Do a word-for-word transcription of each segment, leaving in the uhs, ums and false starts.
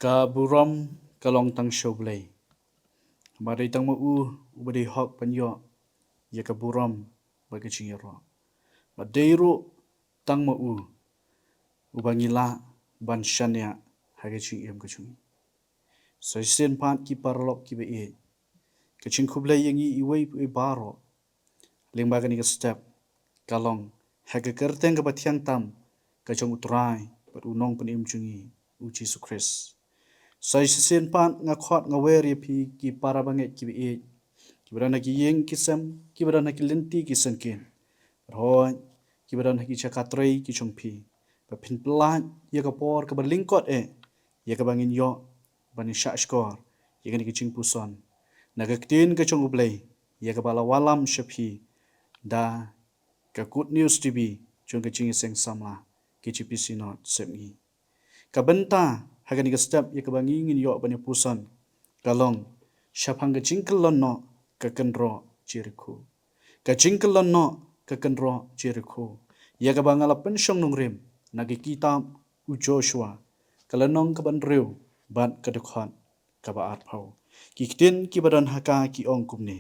Ka burom ka long tang sha U Blei. Ba dei tang ma u uba dei hok ban ïoh ïa ka burom bad ka jingïaroh. Ba dei ruh tang ma u uba ngi lah ban shaniah ha ka jingim ka jong ngi. Sa shisien pat ki paralok kiba ïeit, ka jingkhublei ïa ngi iwei pa iwei baroh. Lyngba kane ka step ka long ha ka kyrteng kaba thiang tam ka jong U Trai bad U Nongpynim jong ngi U Jisu Khrist. Sa shisien pat nga khot nga wer ïa phi ki para bangeit kiba ïeit, kiba don ha ki ïing ki sem, kiba don ha ki lynti ki syngkien, bad hooid kiba don ha ki jaka trei ki jong phi, ba phin pyllait ïa ka por kaba lyngkot eh ïa kaba ngin ïoh ban ïa shahshkor ïa kane ka jingpuson na ka ktien ka jong U Blei, ïa kaba la wallam sha phi da ka Good News T V jong ka Jingïaseng Samla, K J P Synod Sepngi. Ka bynta ha kane ka step ïa kaba ngi ngin ïoh ban ïa puson ka long shaphang ka jingkyllon noh ka kynroh Jerikho. Ka jingkyllon noh ka kynroh Jerikho, ïa kaba nga la pynshong nongrim na ka kitab U Joshua, ka lynnong kaba hynriew bad ka dkhot kaba arphew. Ki ktien kiba don ha ka ki ong kumne: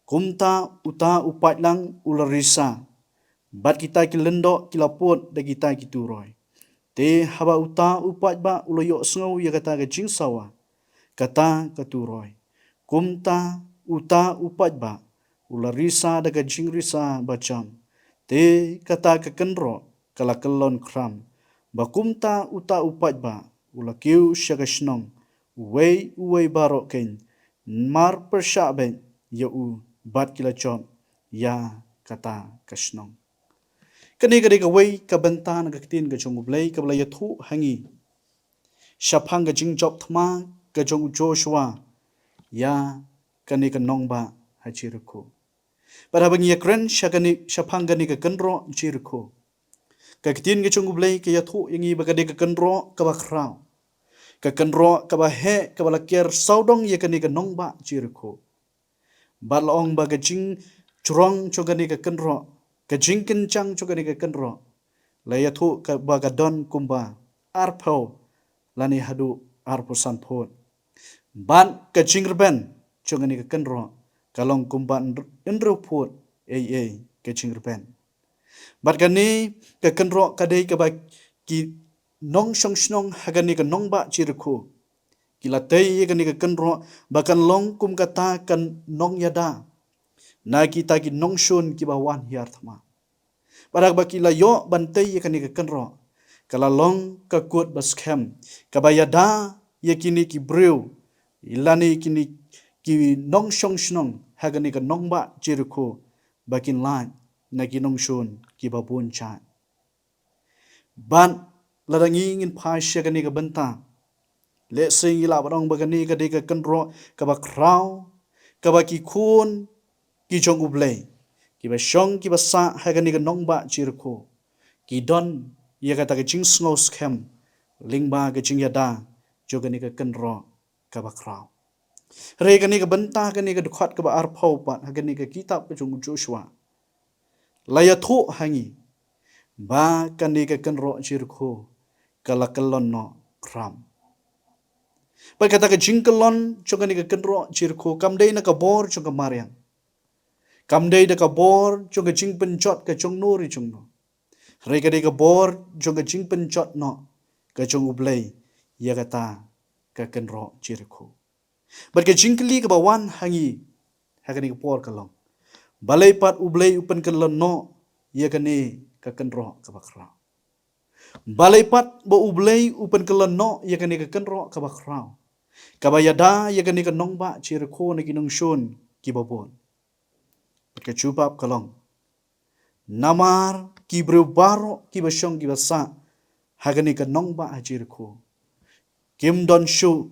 Kumta uta u paidlang u la risa, bad kita ki lyngdoh ki la pud da kita ki turoi. Te haba uta u paidbah u la ïohsngew ïa kata ka jingsawa, kata ka turoi, kumta uta u paidbah u la risa da ka jingrisa bajam. Te kata ka kynroh ka la kyllon khram, ba kumta uta u paidbah u la kiew sha ka shnong, uwei uwei baroh keiñ, mar pyrshah beit ïa u, bad ki la jop ïa kata ka shnong. Kane ka dei kawei ka bynta na ka ktien ka jong U Blei kaba la ïathuh ha ngi shaphang ka jingjop thma ka jong u Joshua ïa kane ka nongbah ha Jerikho. Bad haba ngi ïakren sha kane, shaphang kane ka kynroh Jerikho, ka ktien ka jong U Blei ka ïathuh ïa ngi ba ka dei ka kynroh kaba khraw, ka kynroh kaba heh, kaba la ker sawdong ïa kane ka nongbah Jerikho. Bad la ong ba ka jingjrong jong kane ka kynroh, ka jingkynjang jong kane ka kynroh, la ïathuh ka, ba ka don kumba arphew lane haduh arphew san phut. Bad ka jingrben jong kane ka kynroh ka long kumba hynr-, hynriew phut ei ei ka jingrben. Bad kane ka kynroh ka dei kaba ki nongshong shnong ha kane ka nongbah Jerikho ki la tei ïa kane ka kynroh ba kan long kum kata ka nongïada na kita ki nongshun kiba wan hiar thma. Bad haba ki la ïoh ban tei ïa kane ka kynroh, ka la long ka kut ba skhem kaba ïada ïa kine ki briew, lane kine ki nongshong shnong ha kane ka nongbah Jerikho, ba kin lait na ki nongshun kiba bun jait. Bad lada ngi ngin phai sha kane ka bynta, lehse ngi lah ban ong ba kane ka dei ka kynroh kaba khraw, kaba ki khun ki jong U Blei kiba shong kiba sah ha kane ka nongbah Jerikho ki don ïa kata ka jingsngew skhem lyngba ka jingïada jong kane ka kynroh kaba khraw. Hynrei kane ka bynta, kane ka dkhot kaba arphew pat ha kane ka kitab ka jong u Joshua, la ïathuh ha ngi ba kane ka kynroh Jerikho ka la kyllon noh khram. Bad kata ka jingkyllon jong kane ka kynroh Jerikho kam dei na ka bor jong ka mariang, kam dei da ka bor jong ka jingpynjot ka jong no re jong no. Hynrei ka dei ka bor jong ka jingpynjot noh ka jong U Blei ïa kata ka kynroh Jerikho. Bad ka jingkylli kaba wan ha ngi ha kane ka por ka long, balei pat U Blei u pynkyllon noh ïa kane ka kynroh kaba khraw? Balei pat ba U Blei u pynkyllon noh ïa kane ka kynroh kaba khraw, kaba ïada ïa kane ka nongbah Jerikho na ki nongshun kiba bun? Bad ka jubab ka long, namar ki briew baroh kiba shong kiba sah ha kane ka nongbah ha Jerikho kim don shuh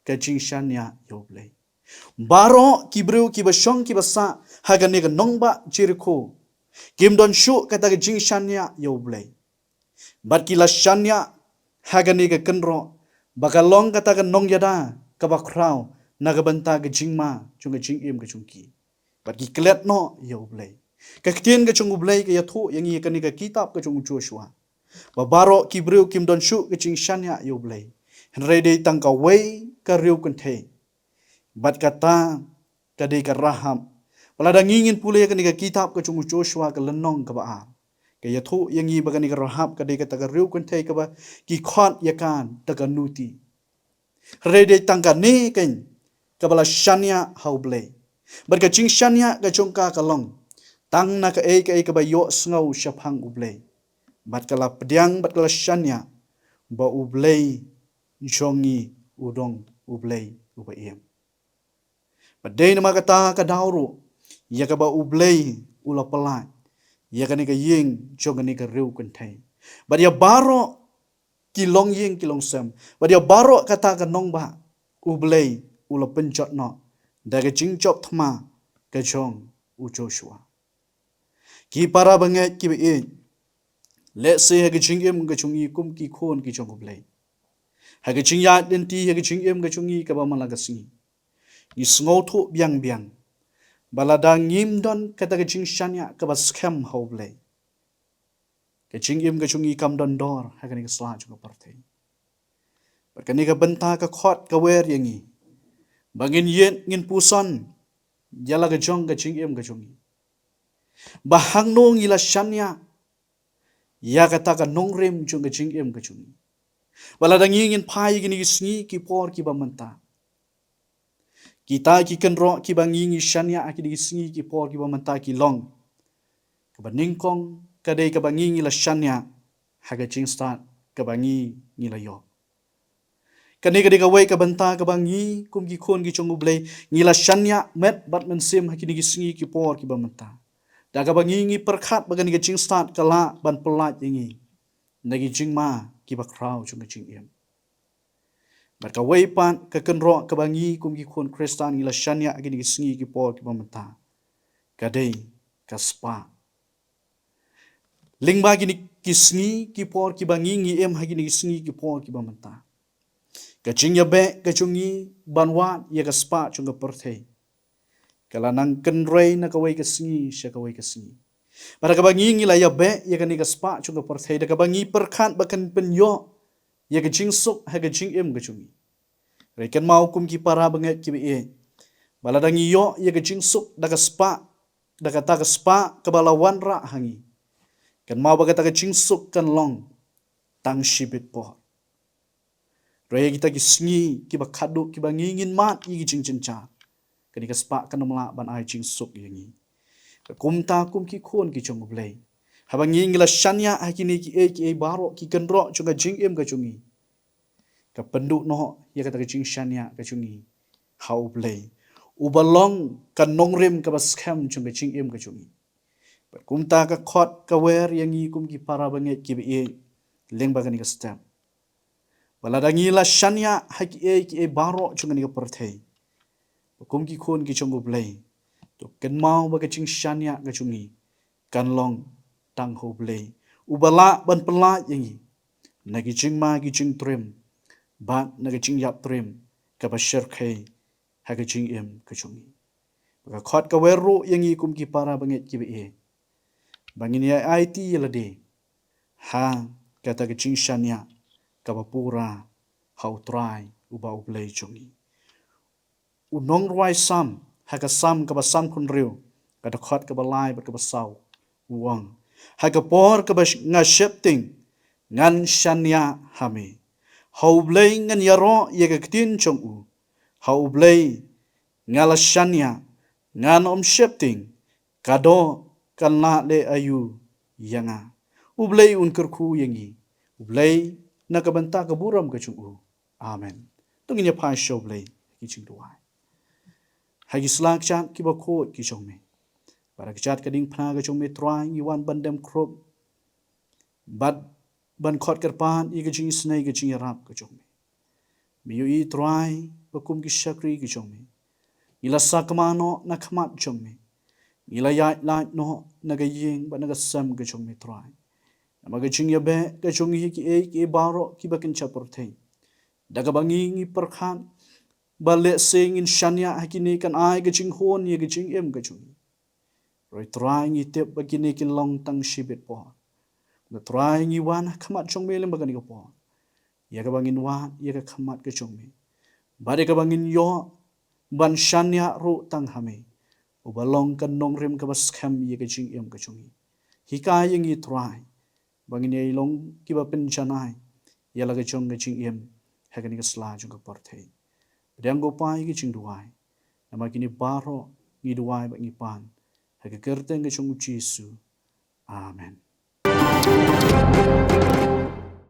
ka jingshaniah ïa U Blei. Baroh ki briew kiba shong kiba sah ha kane ka nongbah Jerikho kim don shuh kata ka jingshaniah ïa U Blei. Bad ki la shaniah ha kane ka kynroh ba ka long kata ka nongïada kaba khraw na ka bynta ka jingma jong ka jingim ka jong ki. Bad ki klet noh ïa U Blei. Ka ktien ka jong U Blei ka ïathuh ïa ngi ha kane ka kitab ka jong u Joshua ba baroh ki briew kim don shuh ka jingshaniah ïa U Blei. Hynrei dei tang kawei ka riew kynthei, bad kata ka dei ka Rahab. Ba lada ngi ngin pule kane ka kitab ka jong u Joshua ka lynnong kaba ar, ka ïathuh ïa ngi ba kane ka Rahab ka dei kata ka riew kynthei kaba ki khot ïa ka da ka nuti. Hynrei dei tang kane keiñ kaba la shaniah ha U Blei. Bad ka jingshaniah ka jong ka ka long tang na kaei kaei kaba ïohsngew shaphang U Blei. Bad ka la pdiang bad ka la shaniah ba U Blei jong ngi u dong U Blei uba im. Bad dei namar kata ka daw ruh ïa kaba U Blei u la pyllait ïa kane ka ïing jong kane ka riew kynthei. Bad ïa baroh ki longïing ki longsem, bad ïa baroh kata ka nongbah, U Blei u la pynjot noh da ka jingjop thma ka jong u Joshua. Ki para bangeit kiba ïeit, lehse ha ka jingim ka jong ngi kum ki khun ki jong U Blei, ha ka jingïaid lynti ha ka jingim ka jong ngi kaba man la ka sngi, ngi sngewthuh biang biang ba lada ngim don kata ka jingshaniah kaba skhem ha U Blei, ka jingim ka jong ngi kam don dor ha kane ka sla jong ka pyrthei. Bad kane ka bynta ka khot ka wer ïa ngi ba ngin ïeit ngin puson ïa la ka jong ka jingim ka jong ngi, ba hangno ngi la shaniah ïa kata ka nongrim jong ka jingim ka jong ngi. Ba lada ngi ngin phai ïa kine ki sngi ki por kiba mynta, kita ki kynroh kiba ngi ngi shaniah ha kine ki sngi ki por kiba mynta ki long, kaba nyngkong ka dei kaba ngi ngi la shaniah ha ka jingstad kaba ngi ngi la ïoh. Kane ka dei kawei ka bynta kaba ngi kum ki khun ki jong U Blei ngi la shaniah met bad mynsiem ha kine ki sngi ki por kiba mynta, da kaba ngi ngi pyrkhat ba kane ka jingstad ka lah ban pyllait ïa ngi na ki jingma kiba khraw jong ka jingim. Bad kawei pat ka kynroh kaba ngi kum ki khun Khristan ngi la shaniah ha kine ki sngi ki por kiba mynta, ka dei ka spah. Lyngba kine ki sngi ki por kiba ngi ngi im ha kine ki sngi ki por kiba mynta, ka jingïabeh ka jong ngi ban wad ïa ka spah jong ka pyrthei ka la nang kynrei na kawei ka sngi sha kawei ka sngi. Bad da kaba ngi ngi la ïabeh ïa kane ka spah jong ka pyrthei, da kaba ngi pyrkhat ba kan pynïoh ïa ka jingsuk ha ka jingim ka jong ngi. Hynrei kynmaw kum ki para bangeit kiba ïeit, ba lada ngi ïoh ïa ka jingsuk da ka spah, da kata ka spah kaba la wanrah ha ngi, kynmaw ba kata ka jingsuk kan long tang shibit por. Hynrei kita ki sngi kiba khadduh kiba ngi ngin mad ïa ki jingjynjar, kane ka spah kan ym lah ban ai jingsuk ïa ngi. Ka kumta kum ki khun ki jong U Blei, haba ngi ngi la shaniah ha kine kiei kiei baroh ki kynroh jong ka jingim ka jong ngi, ka pynduh noh ïa kata ka jingshaniah ka jong ngi ha U Blei, uba long ka nongrim kaba skhem jong ka jingim ka jong ngi. Bad kumta ka khot ka wer ïa ngi kum ki para bangeit kiba ïeit lyngba kane ka step, ba lada ngi la shaniah ha kiei kiei baroh jong kane ka pyrthei, ba kum ki khun ki jong U Blei, to kynmaw ba ka jingshaniah ka jong ngi kan long tang ha U Blei, uba lah ban pyllait ïa ngi na ki jingma ki jingtriem bad na ka jingïap triem kaba shyrkhei ha ka jingim ka jong ngi. Ba ka khot ka wer ruh ïa ngi kum ki para bangeit kiba ïeit, ba ngin ïa aiti ïa lade ha kata ka jingshaniah kaba pura ha U Trai uba U Blei jong ngi. U nongrwai Salm ha ka Salm kaba sanphew hynriew, ka dkhot kaba lai bad kaba saw, u ong: Ha ka por kaba nga sheptieng ngan shaniah ha me. Ha U Blei ngan ïaroh ïa ka ktien jong u. Ha U Blei nga la shaniah, ngan ym sheptieng, ka doh kan lah leh aïu ïa nga. U Blei un kyrkhu ïa ngi, U Blei na ka bynta ka burom ka jong u. Amen. To ngin ïa phai sha U Blei ha ki jingduwai. Ha ki sla kjat kiba khuid ki jong me, bad ha kjat ka diengphna ka jong me Trai, ngi wan ban dem khrup bad ban khot kyrpad ïa ka jingisynei ka jingïarap ka jong me. Me ïohi Trai ba kum ki shakri ki jong me, ngi la sakma noh na khmat jong me. Ngi la ïaid lait noh na ka ïing bad na ka sem ka jong me Trai, namar ka jingïabeh ka jong ngi ha kiei kiei baroh kiba kynja pyrthei. Da kaba ngi ngi pyrkhat ba lehse ngin shaniah ha kine kan ai ka jinghun ïa ka jingim ka jong ngi. Hynrei Trai ngi tip ba kine kin long tang shibit por. Hynrei Trai ngi wan ha khmat jong me lyngba kane ka por. ïa kaba ngin wad ïa ka khmat ka jong me, bad ïa kaba ngin ïoh ban shaniah ruh tang ha me, uba long ka nongrim kaba skhem ïa ka jingim ka jong ngi. Hikai ïa ngi Trai, ba ngin ïa long kiba pynjanai ïa la ka jong ka jingim ha kane ka sla jong ka pyrthei. Pdiang ko Pa ïa ka jingduwai, namar kine baroh ngi duwai bad ngi pan ha ka kyrteng ka jong u Jisu. Amen.